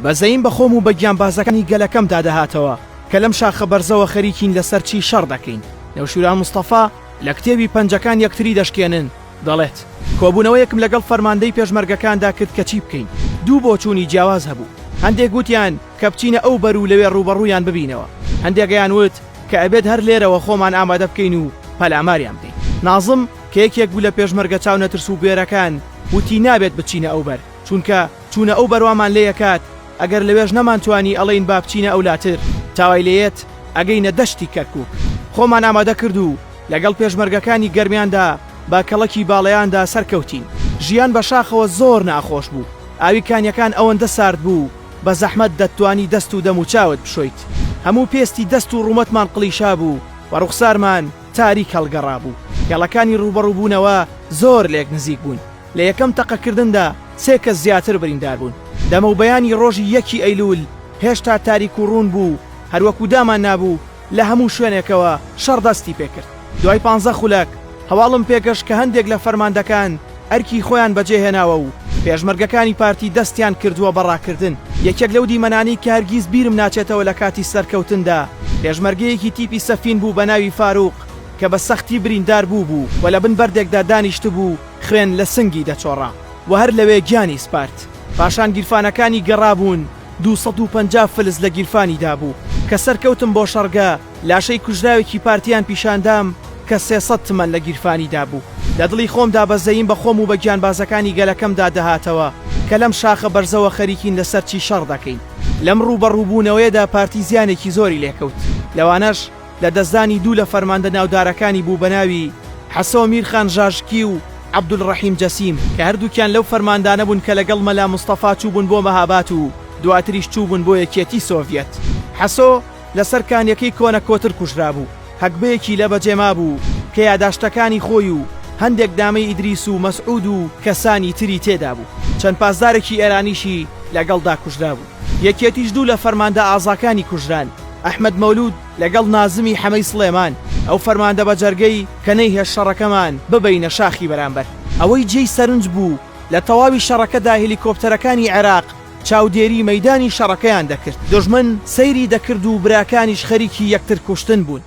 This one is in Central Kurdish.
بەزەییم بە خۆم و بە گیانبازەکانی گەلەکەمدا دەهاتەوە کە لەم شاخە بەرزەوە خەریکین لەسەر چی شەڕ دەکەین. نەوشیروان مستەفا لە کتێبی پەنجەکان یەکتری دەشکێنن دەڵێت، کۆبوونەوەیەکم لەگەڵ فەرماندەی پێشمەرگەکاندا کرد کە چی بکەین. دوو بۆچوونی جیاواز هەبوو. هەندێک وتیان کە بچینە ئەو بەر و لەوێ ڕووبەڕوویان ببینەوە. هەندێکیان وت کە ئەبێت هەر لێرەوە خۆمان ئامادە بکەین و پەلاماریان بدەین. نازم کە یەکێک بوو لە پێشمەرگە چاونەترس و بوێرەکان وتی نابێت بچینە ئەو بەر، چونکە چوونە ئەو بەر وامان لێیەکات، ئەگەر لەوێش نەمانتوانی ئەڵێین با بچینە ئەولاتر، تا وای لێیەت ئەگەینە دەشتی کەرکوک. خۆمان ئامادە کرد و لەگەڵ پێشمەرگەکانی گەرمیاندا بە کەڵەکی باڵەیاندا سەرکەوتین. ژیان بە شاخەوە زۆر ناخۆش بوو. ئاوی کانیەکان ئەوەندە سارد بوو بە زەحمەت دەتتوانی دەست و دەموچاوت بشۆیت. هەموو پێستی دەست و ڕوومەتمان قڵیشابوو و ڕوخسارمان تاریک هەڵگەڕابوو. هێڵەکانی ڕووبەڕووبوونەوە زۆر لێک نزیک بوون. لە یەکەم تەقەکردندا سێ کەس زیاتر بریندار بوون. دەمەوبەیانی ڕۆژی یەکی ئەیلوول هێشتا تاریک و ڕوون بوو، هەروەکو دامان نابوو لە هەموو شوێنێکەوە شەڕ دەستی پێکرد. دوای پانزە خولەک هەواڵم پێگەشت کە هەندێک لە فەرماندەکان ئەرکی خۆیان بەجێهێناوە و پێشمەرگەکانی پارتی دەستیان کردووە بە ڕاکردن. یەکێک لەو دیمەنانەی کە هەرگیز بیرم ناچێتەوە لە کاتی سەرکەوتندا پێشمەرگەیەکی تیپی سەفین بوو بە ناوی فاروق کە بە سەختی بریندار بووبوو و لە بن بەردێکدا دانیشتبوو خوێن لە سنگی دەچۆڕا و هەر لەوێ گیانی سپارد. پاشان گیرفانەکانی گەڕابوون، 250 فلس لە گیرفانیدا بوو. کە سەرکەوتم بۆ شەڕگە، لاشەی کوژراوێکی پارتیان پیشاندام کە 300 تمەن لە گیرفانیدا بوو. لە دڵی خۆمدا بەزەییم بە خۆم و بە گیانبازەکانی گەلەکەمدا دەهاتەوە کە لەم شاخە بەرزەوە خەریکین لەسەر چی شەڕ دەکەین. لەم ڕووبەڕووبوونەوەیەدا پارتی زیانێکی زۆری لێکەوت، لەوانەش، لە دەستدانی دوو لە فەرماندە ناودارەکانی بوو بە ناوی، حەسۆ میرخان ژاژکی و عەبدولڕەحیم جەسیم، کە هەردووکیان لەو فەرماندانە بوون کە لەگەڵ مەلا مستەفا چووبوون بۆ مەهابات و دواتریش چووبوون بۆ یەکیەتی سۆڤیەت. حەسۆ لەسەر کانیەکەی کۆنە کۆتر کوژرابوو، هەگبەیەکی لە بەجێ مابوو کە یاداشتەکانی خۆی و هەندێک نامەی ئیدریس و مەسعود و کەسانی تری تێدابوو. چەند پاسدارێکی ئێرانیشی لەگەڵدا کوژرابوو. یەکیەتیش دوو لە فەرماندە ئازاکانی کوژران. ئەحمەد مەولود لەگەڵ نازمی حەمەی سڵێمان، ئەو فەرماندە بەجەرگەی کە نەیهێشت شەڕەکەمان ببەینە شاخی بەرامبەر. ئەوەی جێی سەرنج بوو، لە تەواوی شەڕەکەدا هێلیکۆپتەرەکانی عێراق چاودێری مەیدانی شەڕەکەیان دەکرد. دوژمن سەیری دەکرد و براکانیش خەریکی یەکتر کوشتن بوون.